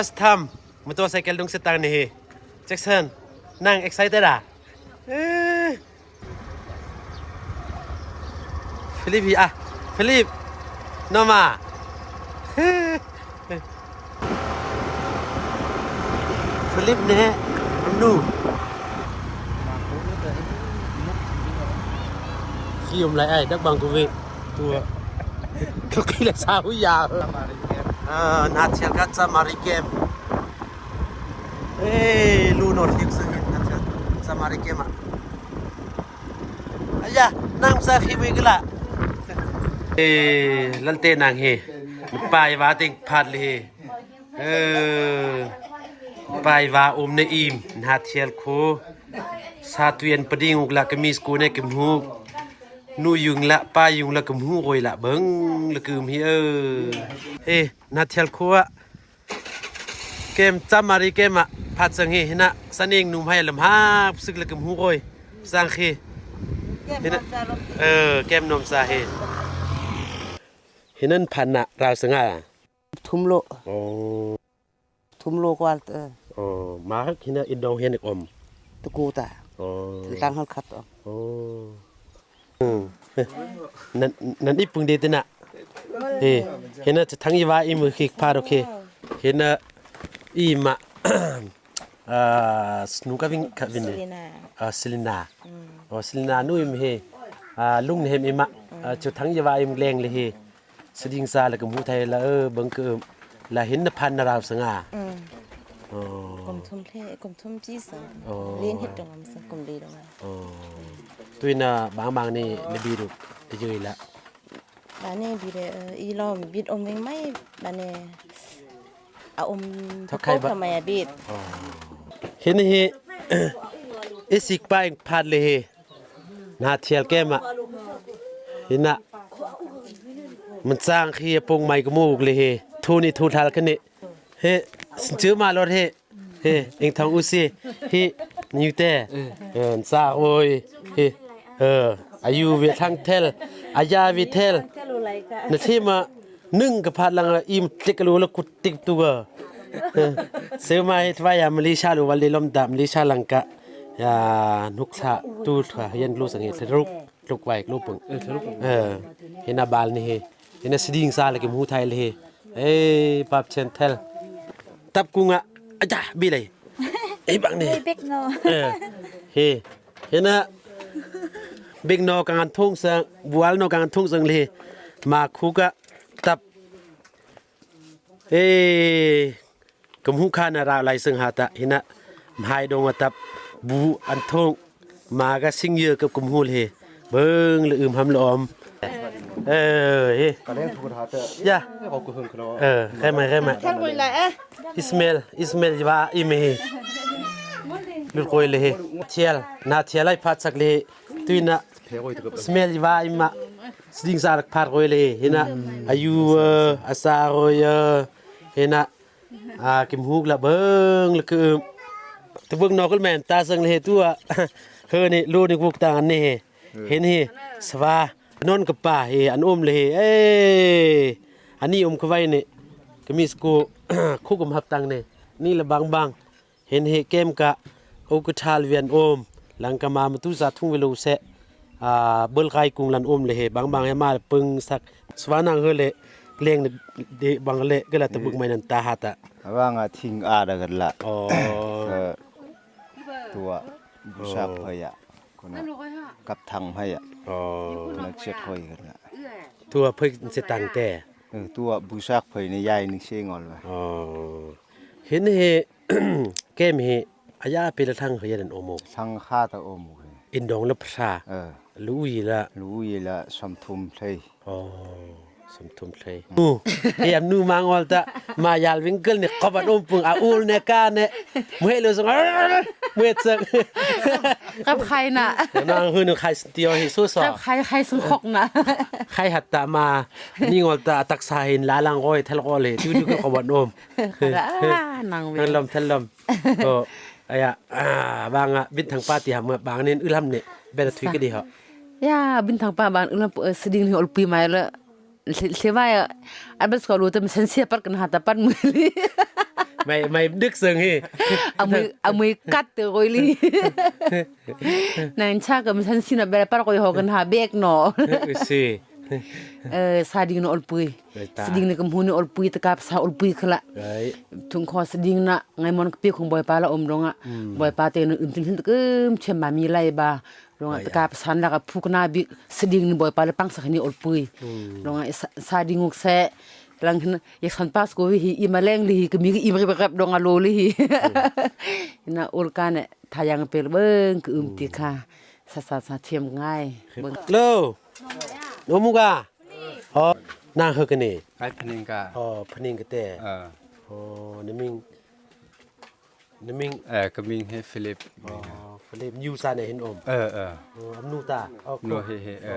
First time motorcycle dong setang ni hi. Jackson, nang excited ah? Eh. Philip hi ah. Philip. Noma. Philip ne. Anu. Khi um lai ai dak bang ku ve. Tua. Ko ki la sa hu ya. Ah, na thial ka cha mari kem. Eh, lu nor hik sa hin na thial cha mari kem ah. Aya, nang sa khi ve kala. Eh, lan te nang he. Pai wa ting phat le he. ເອີ ປາຍວາອົມນະອີມ ນາທຽລໂຄ ສາຕວຽນປະດິງອຸກລະກະມີສະກູແນກກິມຮູບ ນູຍຸງລະ ປາຍຸງລະກຳຮູໂອຍລະ ເບິ່ງລະກຶມຮີເອີ ເອ ນາທຽລໂຄ ເກມຈຳມາຣີເກມອະ ພັດສັງເຮ ເຫັນນະ ສະເໜງນຸມໄຮລຳຮາບ ສຶກລະກຳຮູໂອຍ ສັງເຄ ເຫັນນະ ເອີ ແກມນົມສາເຮ ເຫັນນັ້ນພັນນະ ລາວສະຫງ່າ. ທຸມໂລ ໂອ້ ທຸມໂລກວ່າເຕີ ໂອ້ ມາເຫັນເຮັດດອງເຮັດອອມ ຕະກູຕາ ໂອ້ ຕັງເຮົາຄັດອອມ ໂອ້ ອືມ ນັ້ນ ນັ້ນອີປຶງເດຕິນະ ເຮ ເຫັນນະ ທັງອີວາອີມືຄິກພາດໂອເຄ ເຫັນນະ ອີມະ ອ່າ ສະໜູກະວິງ ກະວິນ ເຊລີນາ ອ່າ ເຊລີນາ ອືມ ໂອ້ ເຊລີນານຸຍມະເຮ ອ່າ ລຸງເຮມອີມະ ອືມ ອ່າ ຈຸທັງອີວາອີມແລງເລີເຮ ສະດິງສາລະກະໝູໄທລະເອີ ເບິ່ງກະເອີມ ລະເຫັນນະພັນນະລາວສະຫງ່າ ອືມ ອໍ ກົມທຸມເທ ກົມທຸມຈີສະ ອໍ ເລນເຮັດດອງສະ ກົມເລດອງ ອໍ ຕຸ້ຍນະ ບາງບາງນີ້ລະບີດຸ ຍືຍລະ ບາດນີ້ບີເດ ເອີ ອີລອມບິດອົມເວງໄມ້ ບາດນີ້ ອາອົມ ທອກໄຂ່ບາດ ທອກໄຂ່ບາດ ອໍ ເຫັນເຮ ເອຊິກປາຍພາດເລີເຮ ນາທຽລແກມະ ເຫັນນະ ມັນສ້າງເຄຍປົງໄໝກະໝູກເລີເຮ ທູນີທູທາລຄະເນ ເຮ ຊິນຈື່ມາໂລດເຮ ເຮ ເອັງທອງອຸຊີ ເຮ ນິວແຕ ເອີ ເອີ ຊາໂອຍ ເຮ ເອີ ອາຍຸເວທັງເທລ ອາຍາເວເທລ ນະທີມາ ໜຶ່ງກະພາດຫຼັງອີມເຕັກກະໂລລະກຸດຕິກຕຸກ ເອີ ເຊມາເຮັດໄວ້ອາມາລີຊາໂລວາເລລອມດາມາລີຊາລັງກະ ຍາ ນຸກສາຕູທະຮຽນໂລສັງເຫດທະລຸກລຸກໄວລຸກປຶງ ເອີ ທະລຸກປຶງ ເອີ ເຫັນອາບາລນີ້ເຮ ເຫັນອາສະດິງສາລະກິມຮູໄທເລເຮ ເອີ ປັບເຊັນເທລ ຕັບກຸງອະ ອາຈາ ບີໄລ ເອີ ບັງນີ້ ເບັກນໍ ເອີ ເຮ ເຫັນນະ ເບັກນໍກາງອັນທົ່ງເຊິ່ງ ບວລນໍກາງອັນທົ່ງເຊິ່ງເລ ມາຄູກະ ຕັບ ເອ ກຳຫູຄານະລາວໄລເຊິ່ງຫາຕະ ເຫັນນະ ມະຫາຍດົງອະຕັບ ບູອັນທົ່ງ ມາກະຊິງເຢີກັບກຳຫູເລ ເບິ່ງລະອຶມຫຳລະອອມ ເອີ ເຮ ກະແລງທຸກກະທາເຕີ ຢາ ເອີ ເຂົ້າມາ ເຂົ້າມາ ເຂົ້າມາ ອິສມາເອລ ອິສມາເອລ ວາອີເມ ລຸດໂກຍເລ ທຽລ ນາທຽລໄລພາດສັກເລ ຕຸຍນະ ສະເມລວາອີມະ ສະດິງສາລະພາດໂກຍເລ ເຫັນນະ ອາຍຸ ອາຊາໂກຍ ເຫັນນະ ອາ ກິມຮູກລະເບິ່ງລະຄື ຕະເບິ່ງນອກກະແມ່ນຕາເຊິ່ງເລ ຕົວ ເຮີນີ້ ໂລນີ້ກຸກຕາງອັນນີ້ ເຫັນເຮ ສະຫວາ ນອນກະປາເຮ ອັນອົມເລເຮ ເອ ອັນນີ້ອົມກະໄວນີ້ ກະມີສະກູ ຄູກຳຮັບຕັງນີ້ ນີ້ລະບາງໆ ເຫັນເຮເກມກະ ໂອກະທາລວຽນໂອມ ລັງກະມາມະຕຸສາທຸງເວໂລແຊ ອາ ເບິລໄກກຸງລັນໂອມເລເຮ ບາງບາງເຮມາເປິງສັກ ສວານັງເຮີເລ ເລງເດບັງເລກະລະຕະບຶກໄມນັນຕາຫາຕະ ອາວາງອາທິງອາດະກັນລະ ອໍ ຕົວບຸຊາເພີຍະ ກັບທັງເພີຍະ ອໍ ນັກເຊັດເຄີຍກັນລະ ຕົວເພີຍເຊັດຕັງແຕ່ ເອີ ຕົວບຸຊາເພີຍໃນຍາຍໜຶ່ງເຊງອອນວະ ອໍ ເຫັນເຮ ເກມເຮ ອາຍາເປລະທັງເຮີຍາດັນໂອໂມ ທັງຄາຕະໂອໂມ ອິນດອງລະພະຊາ ເອີ ລຸຍລະ ລຸຍລະ ສຳທຸມເທຍ ອໍ ສຳທຸມເທຍ ອື ເຮ ອຳນູມາງອລຕະ ມາຢາລວິງເກີນນີ້ ຂອບອັນໂອມປຶງ ອາອູລແນກາແນ ເມື່ອເລວສະ ເມື່ອເຊ ກັບໄຄນະ ນາງຮືນໄຄສະຕິໂອເຮຊູຊອ ກັບໄຄ ໄຄສຸງຄົກນະ ໄຄຫັດຕະມາ ນີງອລຕະ ຕັກສາເຫັນລາລັງໂອຍ ແທລໂອເລ ຈຸຈຸກັບຂອບອັນໂອມ ນາງເວ ທັນລຳ ທັນລຳ ກໍ ອາຍະ ອາ ບາງອະ ບິນທັງປາຕິຫຳ ບາງເນນອຶລຳເນ ເບລະທຸຍກະດີເຮົາ ຢາ ບິນທັງປາບາງອຶລຳ ເອີ ສະດິງໂອລປີໃໝ່ລະ ເຊ ເຊວາຍ ອາ ອັນເບສກໍຮູ້ແຕ່ມັນເຊັນເຊຍປັດກັນຫາຕາປັດມືລີ ໄມ ໄມດຶກເຊິ່ງເຮ ອາມື ອາມືກັດເຕີໂກຍລີ ນາງຊາກະມີທັນຊິນະແບບປາກໂກຍຫໍກັນຫາເບກເນາະ ເອີ ຊິ ເອີ ສາດິງນະອົລປຸຍ ສາດິງນະກຳຫູນະອົລປຸຍ ຕະກາພາສາອົລປຸຍຄະລະ ທຸງຂໍສາດິງນະ ໄງມອນກະປິຂອງບອຍປາລະອົມດົງອະ ບອຍປາເຕນະອຶມຕິນເຫັນຕະກຶມເຄັມມາມີໄລບາ ລອງຕະກາປະສານລະກະພູກະນາບິກສະດິງນີ້ບອຍປາລະປັງສະຂະນີອົລປຸຍ ລອງສາດິງງຸກແຊ ລັງເຫັນຢາກສັນປາສໂກວິຮີອີມາແລງລີກະມີກະອີມແຣບໆດອງອາໂລລີນະໂອລການະທາຍັງເປລເບິ່ງກະອຶມຕິຄາສາສາສາທຽມງ່າຍເບິ່ງໂລໂນມຸກາອໍນາເຮີກະເນ ໄອພະນິງກາອໍພະນິງກະແຕອໍນາມິງ ນະມິງ ເອີ ກະມິງເຮ ຟີລິບ ອໍ ຟີລິບ ຢູຊາໃນເຫັນອົມ ເອີ ເອີ ອໍ ອຳນູຕາ ອໍ ໂນເຮ ເຮ ເອີ ອໍ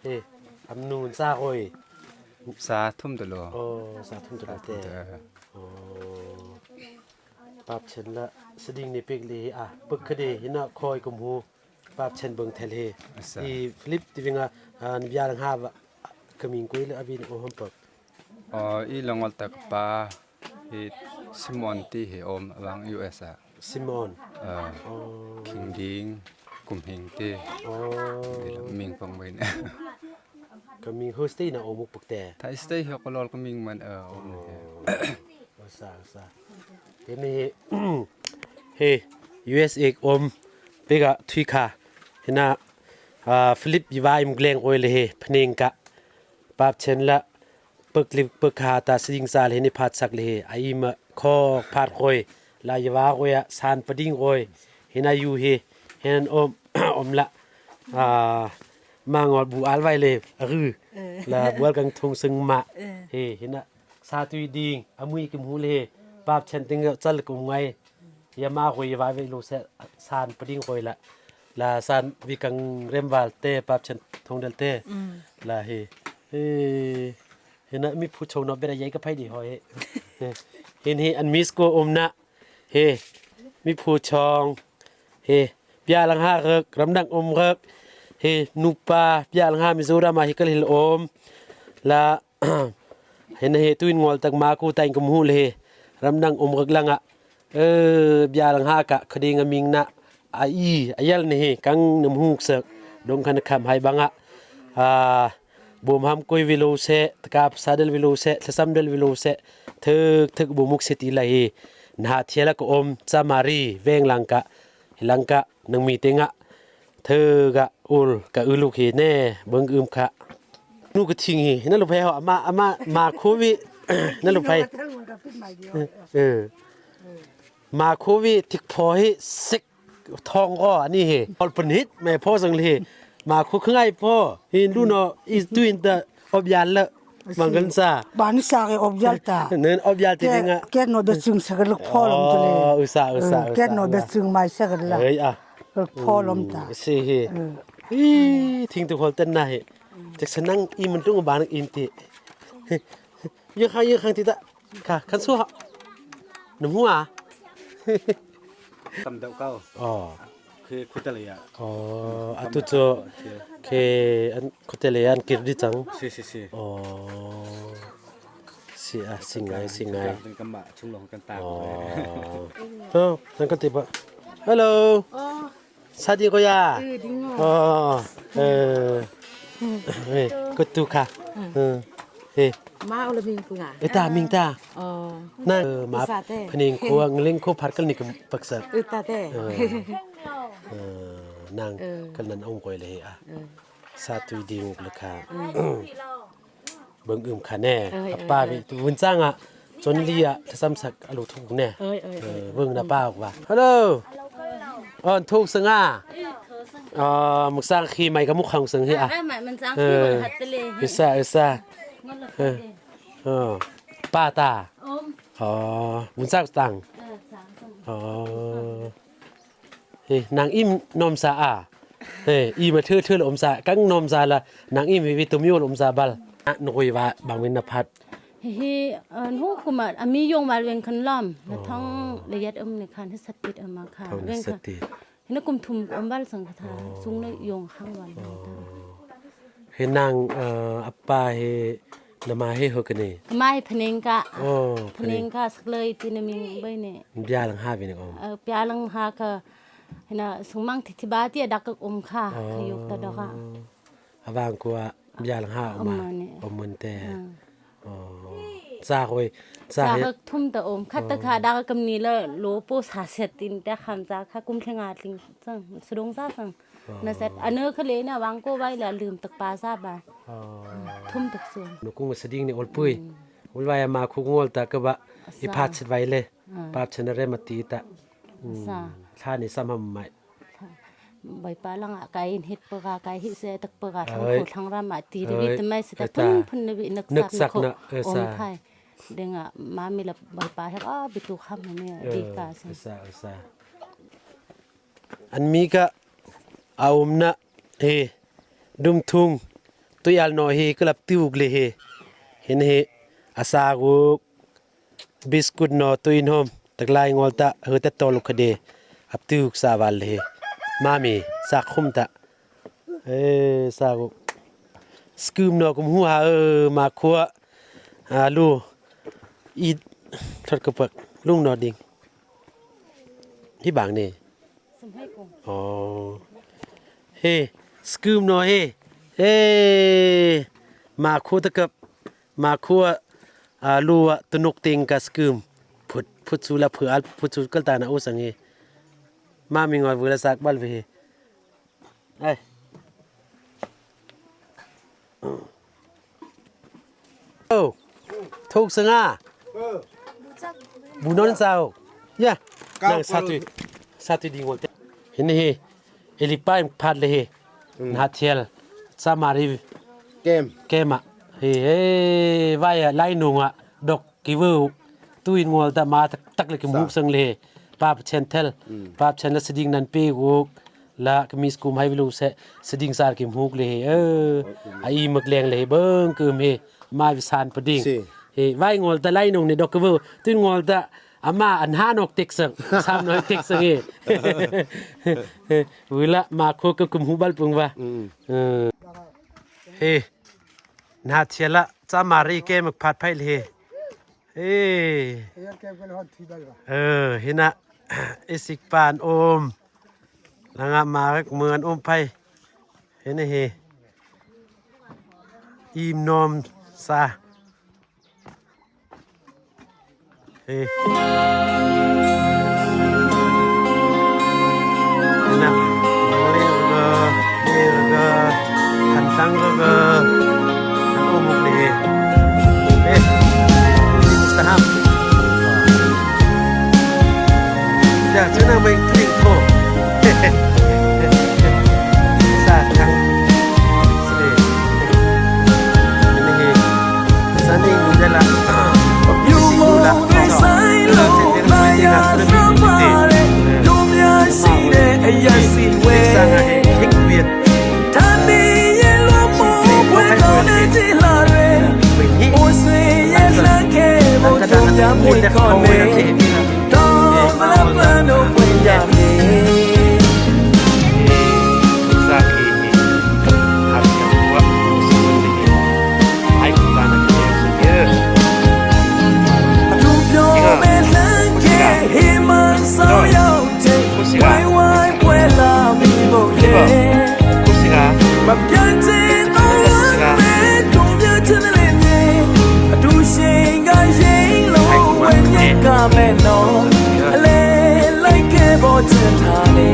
ເຮ ອຳນູນຊາໂຮຍ ຊາທຸມຕະໂລ ອໍ ຊາທຸມຕະໂລແຕ ອໍ ປາບເຊັ່ນລະ ສະດິງເນເປັກເລ ອາ ປຶກຄະເດ ເຫັນນະ ຄອຍກຸມຫູ ປາບເຊັ່ນເບິ່ງແທເລ ອີຟີລິບ ຕິວິງ ອາ ນະບຍາລັງຫາວະ ກະມິງກຸຍລະອາວິນ ໂອ ຫອມປຶກ ອໍ ອີລະງອລຕະກະປາ ເຮ ຊິມອນ ຕີເຮ ໂອມ ອາວັງ ຢູເອສ ອາ ຊິມອນ ເອີ ອໍ ຄິງດິງ ກຸມເຮງເຕ ອໍ ມິງປອງເວັນ ກະມິງເຮີສະເຕຍນະ ໂອມຸກປຶກແຕ ໄທສະເຕຍເຮ ກະລອລ ກະມິງມັນ ເອີ ໂອ ໂອ ໂອ ສາ ສາ ເຮ ເຮ ຢູເອສເອ ໂອມ ເປກະ ທຸຍຄາ ເຮນະ ອາ ຟີລິບ ຍາວາ ອິມແກລງ ໂອຍເລເຮ ພະເນງກະ ປາບເຊັ່ນລະ ປຶກລິບປຶກຄາຕາສະດິງສາເລເຮ ນິພາດສັກເລເຮ ອາອີມະ ຄໍພາດໂກຍ ລາຍະວາໂກຍ ອາ ຊານປະດິງໂກຍ ເຮນາຢູເຮ ເຮນານອົມ ອົມລະ ອາ ມາງອດບູອາລໄວເລ ອາ ລາບວນກັງທຸງຊຶງມະ ເຮ ເຮນາ ສາຕຸຍດີງ ອາມຸຍກິມຫູເລ ປາບເຊັ່ນຕິງຈັນລະກຸມໄງ ຍາມາໂຄຍວາເວໂລແຊ ຊານປະດິງໂຄຍລະ ລາຊານວິກັງເຣມວາລເຕ ປາບເຊັ່ນທົງເດລເຕ ລາເຮ ເຮ ເຮນະ ມີຜູ້ຊົງເນາະ ເບລະໃຫຍ່ກະໄພດີຮອຍ ເຮ ເຮ ອັນມີສະໂກອົມນະ ເຮ ມີຜູ້ຊົງ ເຮ ປຽລະຫາເລິກ ຣຳດັງອົມເລິກ ເຮ ນູປາ ປຽລະຫາ ມິໂຊດາມາ ເຮ ກະເລໂອມ ລາ ເຫັນເຮຕຸຍງອລຕັກມາກູໄຕກຳຫູເລ ຣຳດັງອົມເລິກລັງອະ ເອີ ບຽລັງຫາກະ ຄະດີງາມິງນະ ອາອີ ອາຍັນເນເຮ ກັງນຳຫູກເສິກ ດົງຄັນຄຳໄຮບັງອະ ອາ ບົວມຫຳກຸຍວິໂລເຊ ຕະກາພາສາເດລວິໂລເຊ ສະຊຳເດລວິໂລເຊ ເຖິກ ເຖິກບົວມຸກເສຕິໄລເຮ ນະຫາທຽລະກະອົມ ຈາມາຣີ ແວງລັງກະ ເຮລັງກະ ນາງມີເຕງະ ເທີກະອຸລກະອືລູກເຮແນ່ ເບິ່ງອຶມຄະ ນູກະທິງເຮ ນະລູກໄພເຮົາ ອາມາ ອາມາ ມາໂຄວິ ນະລູກໄພ ເອີ ມາໂຄວິ ທິກພໍເຮ ເຊັກ ທອງກໍ ອັນນີ້ເຮ ອອລປະນິດ ແມ່ພໍ່ສັງເລ ມາໂຄຄືໄອພໍ່ ເຮ ລູເນາະ ອີຕຸຍນຕະ ອອບຢານລະ ບາງກັນຊາ ບານຊາກອອບຢານຕາ ເນີນອອບຢານຕິງະ ແກນໂນເບຊຶງສະກະລຶກພໍລອມຕະເລ ອຸສາ ອຸສາ ແກນໂນເບຊຶງໄມສະກະລະ ເອີຍອະ ພໍລອມຕາ ເຊເຮ ອີ ທິງຕຸໂຄລເຕັນນາເຮ ຈັກສະນັງອີມັນຕຸງບານອີນຕິ ຍືນຂ້າງ ຍືນຂ້າງຕິຕະ ກະຄັນຊູເຮົາ ໜູຫົວ ຕຳເດົາເກົ່າ ອໍ ເຄ ຄຸເຕເລຍ ອໍ ອາຕຸໂຈ ເຄ ອັນ ຄຸເຕເລຍ ອັນກິຣດິຈັງ ຊິ ຊິ ຊິ ອໍ ຊິ ອາ ຊິງາຍ ຊິງາຍ ກຳມະ ຊຸງລົງກັນຕາ ອໍ ເອີ ນັ້ນກໍຕິບ ເຮລໂລ ອໍ ສາດີໂກຍາ ເອີ ດີງໍ ອໍ ເອີ ເອີ ກຸດຕູກະ ເອີ ເອີ ເອີ ມາເອົາລະມິງປຸງອາ ເອີ ຕາມິງຕາ ອໍ ນາ ເອີ ມາ ພະນິງຄົວ ເລັງຄົວພັດກັນນີ້ກະປຶກສາ ເອີ ຕາແຕ ເອີ ເອີ ນາງ ເອີ ກະນັ້ນອົງກອຍເລອະ ເອີ ສາຕຸຍດີມຸກລະຄາ ເອີ ເບິ່ງອຶມຄະແນ່ ເອີຍ ອາ ເອີຍ ປ້າ ເອີຍ ວິ ວຸນຈັງອະ ຈົນເລຍ ທະສຳສັກ ອາ ລູກທຸກແນ່ ເອີຍ ເອີຍ ເອີ ເອີ ເບິ່ງໜ້າປ້າອອກວ່າ ຮາໂລ ອອນທຸກສະຫງ່າ ອໍ ມຸກສາງຄີໄມກະມຸກຄັງເຊິ່ງເຮອະ ເອີ ເອີ ມຸກສາງຄີ ເອີ ເອີ ເອີ ປ້າຕາ ອໍ ບຸນສັກຕັງ ອໍ ເຮ ນາງອີມນອມສາອາ ເຮ ອີມາເທີເທີລະອົມສາ ກັງນອມສາລະ ນາງອີມເຮ ວິໂຕມິໂອລະອົມສາບັລ ອະ ນົກຫວຽວາ ບາງເວັນນະພັດ ເຮ ເອີ ຮູ້ກຸມາ ອາ ມີຍົງວາລເວັງຄັນລອມ ນະ ທ້ອງລະຢັດເອີມ ນະຄັນ ເຮັດສະຕິດເອີມ ມາຄາ ທ້ອງລະເຮັດສະຕິດ ເນາະ ກຸມທຸມ ອຳວັນສັງຄະທາ ຊຸງນະຍົງຄັງວັນ ເຮ ນາງ ເອີ ອາປາ ເຮ Nama he ho kane? Mai phaneng ka. Oh, phaneng ka sak lei ti na ming bai ne. Bia lang ha bi ne om. Bia lang ha ka. Hina sung mang thi thi ba ti dak ka om kha. Ka yok ta dok ka. Avang ko bia lang ha om ma. Om mon te. Oh. Sa hoi. Sa he. Thum ta om. Khat ta kha dak kam ni la lo po sa set tin ta kham sa kha kum thenga tling sang. Sudong sa sang. Na set. Ane kha le na vang ko bai la lum tak pa sa ba. Thum tak sun. Nu kung sa ding ni ol pui. Ol bai ma khu ngol ta ka ba. I phat set bai le. Pap chana re mati ta. Sa. Tha ni sa mam mai. Bai pa lang a kai in hit pa ka kai hit se tak pa ka thang ko thang ram a ti ri ta mai se ta pun pun ni nak sak na. Om thai. Denga mami la bai pa hek a bitu kham ni di ka se. Sa sa. An mi ka a om na he dum thung tu yal no he ka lap tuk le he. Hin he a sa gu. Biskut no tu in hom tak lai ngol ta hu ta tol khade ap tu sa wal he. Mami sa khum ta. E sa gu. Skum no kum hu ha e ma khua. A lu. I thot ka pak lung no ding. Hi bang ni. Assalamualaikum. Oh. He, skum no he. He. Ma khu ta kap. Ma khu a lu a tunuk ting ka skum. Phut phut su la phu al phut su kal ta na u sang he. Ma mi ngol vu la sak bal ve he. Ai. Ô, thôk sanga. Ơ. Bu non sao. Ya. Nang satu. Satu di ngol. Ini he. Eli pai phat le he. Nathiel. Samari. Kem. Kema. He he. Vai lai nunga. Dok. Ki veu tu in ngol ta ma tak tak le ki muk sang le pa chen thel pa chen la siding nan pe go la ki mis kum hai vilu se siding sar ki muk le he. A i mak leng le he bang kum he ma vi san pading he vai ngol ta lai nong ne dok ki veu tu in ngol ta ama an ha nok tek sang sam noi tek sang he. Vila ma kho ka kum hu bal pung va he. Na thiela cha mari ke mak phat phai le he. He. Ơ, hina. Isik pan om. Langa marak mưn om phai. Hina he. Im nom sa. He. Hina. Mari ga, mari ga. Khan sang ga ga. Khan om ok le he. Eh, ini mustaham. Ya, sana mai kling ko. Sa kang. Sini. Ini he. Sani mudala. Yu mo bai sai lo bai ya sa pare. Dum ya si de ya si we. Sa nga he. Hik viet. Tani ye lo mo we ko ne ti la re. O se ye la ke mo dum ya we ko ne. To la pa no we ya ne. Sa ki ni. Hak yang kuat. Ai ku ta na ke. Dum yo me la ke. Himan sa yo. Wai wai pwe la mi mo ye. Kusiga. Ma pian te o wa me tu ya te le me. A tu shinga ye lo we ne ka me no. Le lai ke bo te ta le.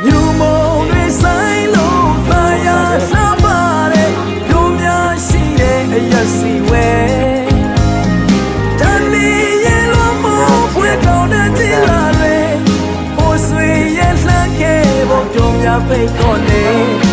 လူမှုတွေ စိုင်းလို့ သာယာလှပတဲ့ မြို့များရှိတဲ့ အရပ်ရှိဝဲ။ တန်လျင် ရေလွှမ်းမိုး ဘွဲ့ကောင်းတဲ့ ဒေသတွေ အိုဆွေရဲ့ လှမ်းခဲ့ဖို့ တို့များ ဖိတ်ခေါ်နေ